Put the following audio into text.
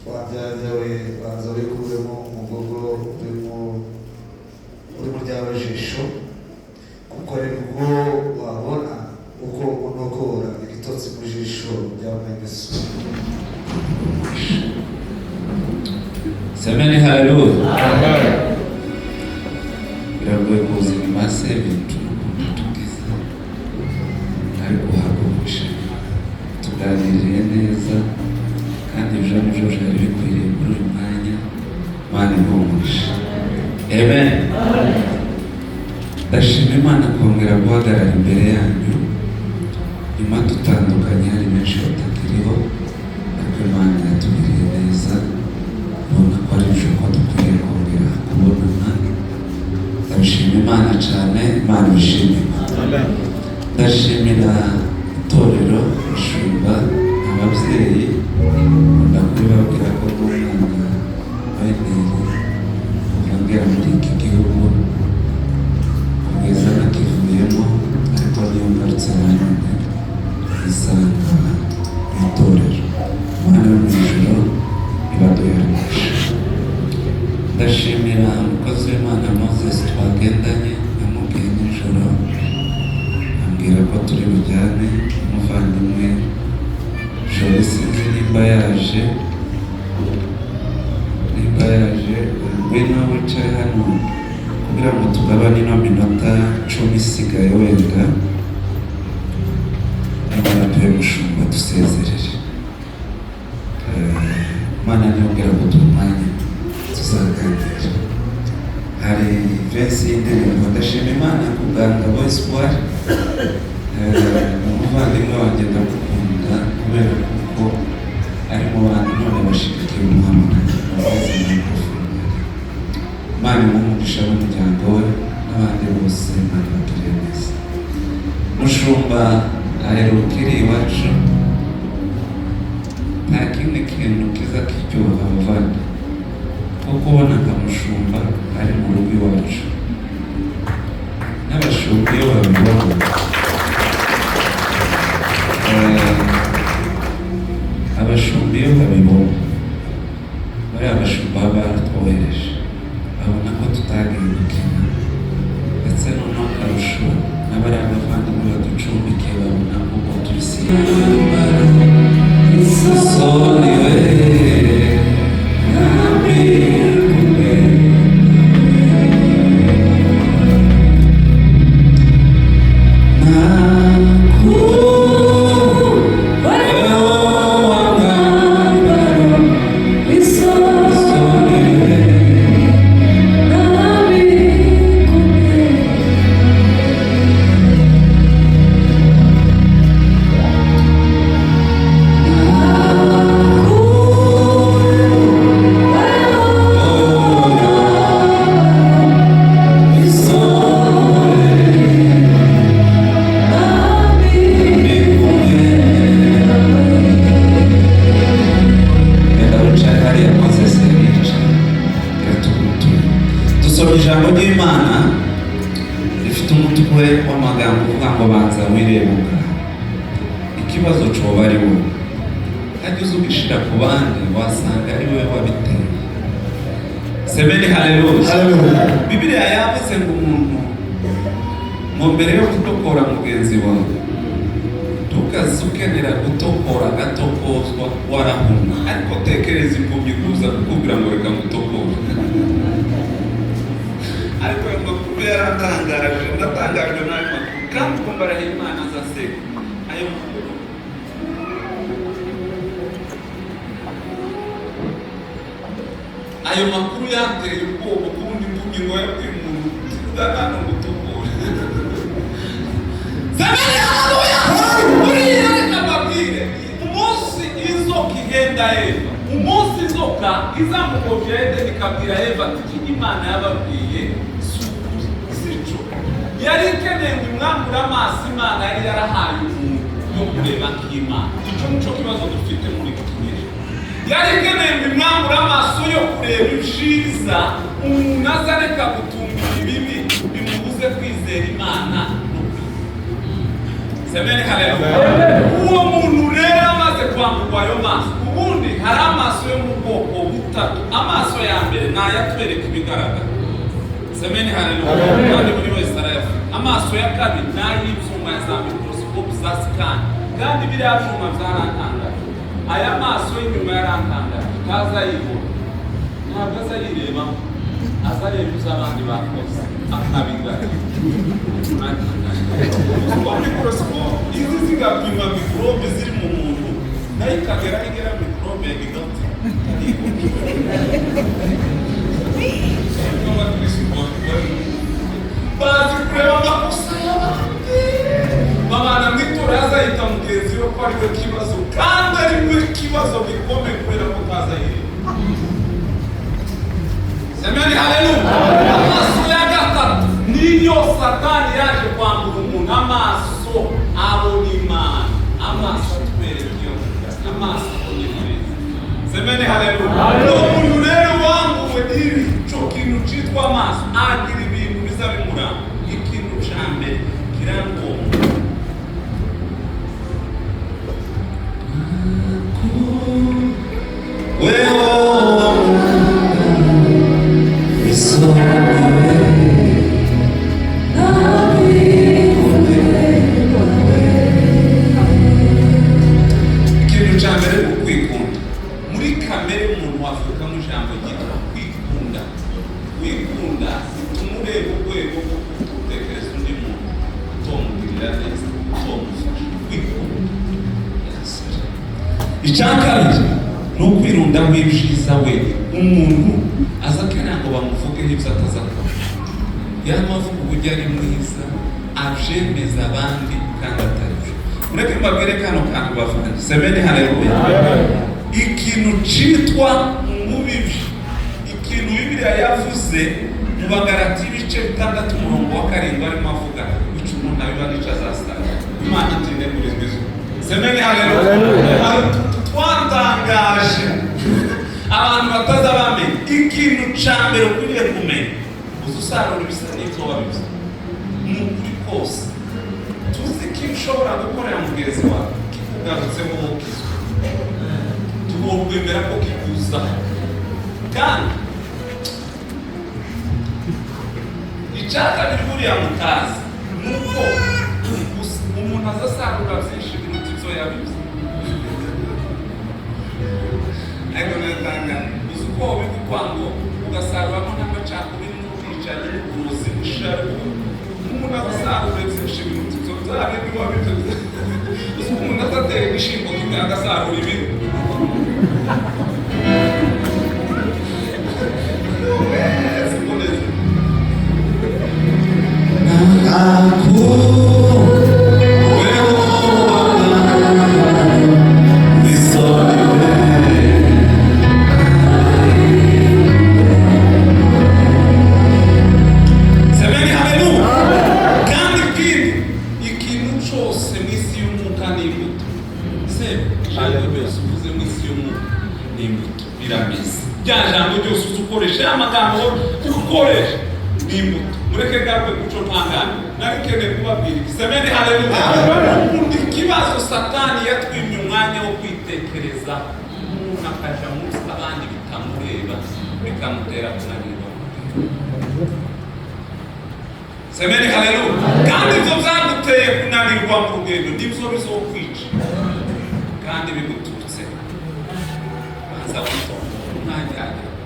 Wandyarya we, banza wikuremo umugogo uri mu ryawe jisho, kuko ari bwo wabona uko unogora igitotsi mu jisho rya mwene so. Semeni haleluya. Biragoye kuza inyuma ya Sebintu n'ukuntu tugize, ariko uhagurushe tuganiriye neza, kandi ibyo ni byo byari bikwiriye muri uyu mwanya. Imana ihumurije, amen. Ndashima Imana kongera guhagarara imbere yanyu nyuma dutandukanye, hari benshi batakiriho, ariko Imana yatugiriye neza, ubona ko ari byo ko dukwiriye kongera kubonana. Ndabishima Imana cyane, Imana ibishimire. Ndashimira itorero, abashumba, ababyeyi. Nkunda kubibabwira ko n'umwana wa Eneri kuva ngera muri iki gihugu kugeza nakivuyemo, ariko niyo ngarutse nanone isanga mu itorero. Imana yo mu ijuru ibaduhere umugisha. Ndashimira umukozi w'Imana Moses twagendanye, namubwiye nijoro ambwira ko turi bujyane. Umuvandimwe Jolie, sinzi nimba yaje, nimba yaje, ngwino wicare hano kugira ngo tugabane ino minota 10 isigaye, wenda nimara duhe mushumba dusezerere. Imana niyongera kuduha umwanya tuzaganira. Hari verse y'indirimbo. Ndashima Imana ku bwa Ngabo Espoir, umuvandimwe wanjye, ndamukunda kubera kuko ari mu bantu none bashyigikiye umuhamagaro. Murakoze microphone. Imana imuhe umugisha n'umuryango we n'abandi bose, Imana ibagirire neza. Mushumba aheruka iri iwacu. Nta kindi kintu kiza kiryoha, abavandi, nko kubona nka mushumba ari mu rugo iwacu. N'abashumba iyo babibona, abashumba iyo babibona, bariya bashumba baba baratwohereje, babona ko tutagiye gukina. Ndetse noneho akarusho n'abariya bavandimwe baducumbikiye babona ko turi isoni we nami Genda wicare hariya Moses yari yicaye. Iratugutuye. Dusoma ijambo ry'Imana rifite umutwe w'amagambo uvuga ngo "Banza wirebe ubwawe". Ikibazo coba ari wowe, hajya uza ugishira ku bandi, wasanga ari wowe wabiteye. Semeni haleluya. Haleluya. Bibiliya yavuze ngo umuntu ngo mbere yo kudokora mugenzi wawe, ntukaze ukenera gutokora agatokozwa warahumwa. Ariko tekereza impumyi kuza kukubwira ngo reka ngutokore. Ariko ayo makuru yaratangaje, ndatangajwe n'ayo makuru, kandi ubwo mbarahe Imana azaseka ayo makuru. Ayo makuru yanteye ubwoba, kubundi impumyi ngo yabwiye umuntu udakana ngutokore. Semeni haleluya. Buriya reka mbabwire, umunsi inzoka ihenda Eva, umunsi inzoka iza mu ngobyi ya Edeni ikabwira Eva ati iki Imana yababwiye si ukuri, si cyo, yari ikeneye ngo imwambure amaso Imana yari yarahaye umuntu yo kureba nk'Imana. Icyo nicyo kibazo dufite muri iki kinyejana. Yari ikeneye ngo imwambure amaso yo kureba ibyiza, umuntu aza areka gutumbira ibibi bimubuze kwizera Imana no kwizera. Semeni haleluya. Uwo muntu rero amaze kwamburwa ayo maso, ubundi hari amaso yo mu bwoko ni ayatwereka ibigaragara. Semeni haleluya. Kandi buri wese arayafite. Amaso ya kabiri ni ay'ibyuma ya za microscope, za scan. Kandi biriya byuma byarantangaje. Aya maso y'inyuma yarantangaje, ntaza yibona, ntabwo aza yirebamo, aza areba ibyo abandi bakoze akabigaya. Microscope izi zigapima microbe ziri mu muntu, nayo ikagera aho igera, microbe igapfa. Bazi kureba amakosa y'abandi, babana mu itora, azahita mugenzi we ko ari we kibazo, kandi ari we kibazo gikomeye kubera ko utazayireba. Semeni haleluya. Amaso ya gatatu niyo Satani yaje kwambura umuntu, amaso abona Imana, amaso atwereka iyo, amaso abona ibyiza. Semeni haleluya. Uwo muntu rero wambuwe n'icyo kintu cyitwa amaso agira ibintu biza bimuranga. Ikintu cya mbere kiranga uwo muntu, ikintu cya mbere ni ukwikunda. Muri kamere y'umuntu wavukamo ijambo ryitwa kwikunda. Kwikunda bituma ureba urwego rwo gutekereza undi muntu utomugirira neza, utomufasha. Kwikunda. Icya kabiri ni ukwirundaho ibyiza. We umuntu aza akeneye ngo bamuvugeho ibyo atazakora, yaba avuga uburyo ari mwiza, abyemeza abandi kandi atari byo. Mureke mbabwire kano kantu, bavanye. Semeni haleluya. Ikintu cyitwa umubibyi, ikintu Bibiliya yavuze mu Bagarati ibice 6 umurongo wa 7, arimo avuga icyo umuntu abiba n'icyo azasarura. Imana itinde muri izo. Semeni haleluya. Hari utuntu twatangaje abantu bataza bamenya. Ikintu cya mbere ukwiriye kumenya, uza usarura ibisa n'ibyo wabibye. Ni ukuri kose, tuzi ko iyo ushobora gukorera mugenzi wawe kikugarutseho, wowe ukizwa, tugomba ko kikuza. Kandi icya kabiri buriya mutazi ni uko umuntu aza asarura byinshi biruta ibyo yabibye. Ariko natanga, uzi uko wabigukwango ugasaruramo n'amacakubiri n'ubwicanyi n'uburozi n'isharu. Umuntu azasarura byinshi biruta ibyo bya bindi wabibye. Uzi ko umuntu azatera ibishyimbo kimwe agasarura ibindi? Siko neza. Semeni haleluya. Kandi ikindi, ikintu cyose mu isi y'umwuka ni imbuto. Se ijambo ryose uvuze mu isi y'umwuka ni imbuto, birameze. Rya jambo ryose uzi ukoresha, ya magambo ukoresha ni imbuto. Mureke garuke kuco ntangane nari nkeneye kubabwira iki. Semeni haleluya. Ubundi ikibazo, Satani yatwimye umwanya wo kwitekereza, umuntu akaja munsi abandi bitamureba, bikamutera kunanirwa. Semeni haleluya. Kandi ibyo byaguteye kunanirwa mu rugendo nibyo bizokwica kandi biguturutse. Banza witonde.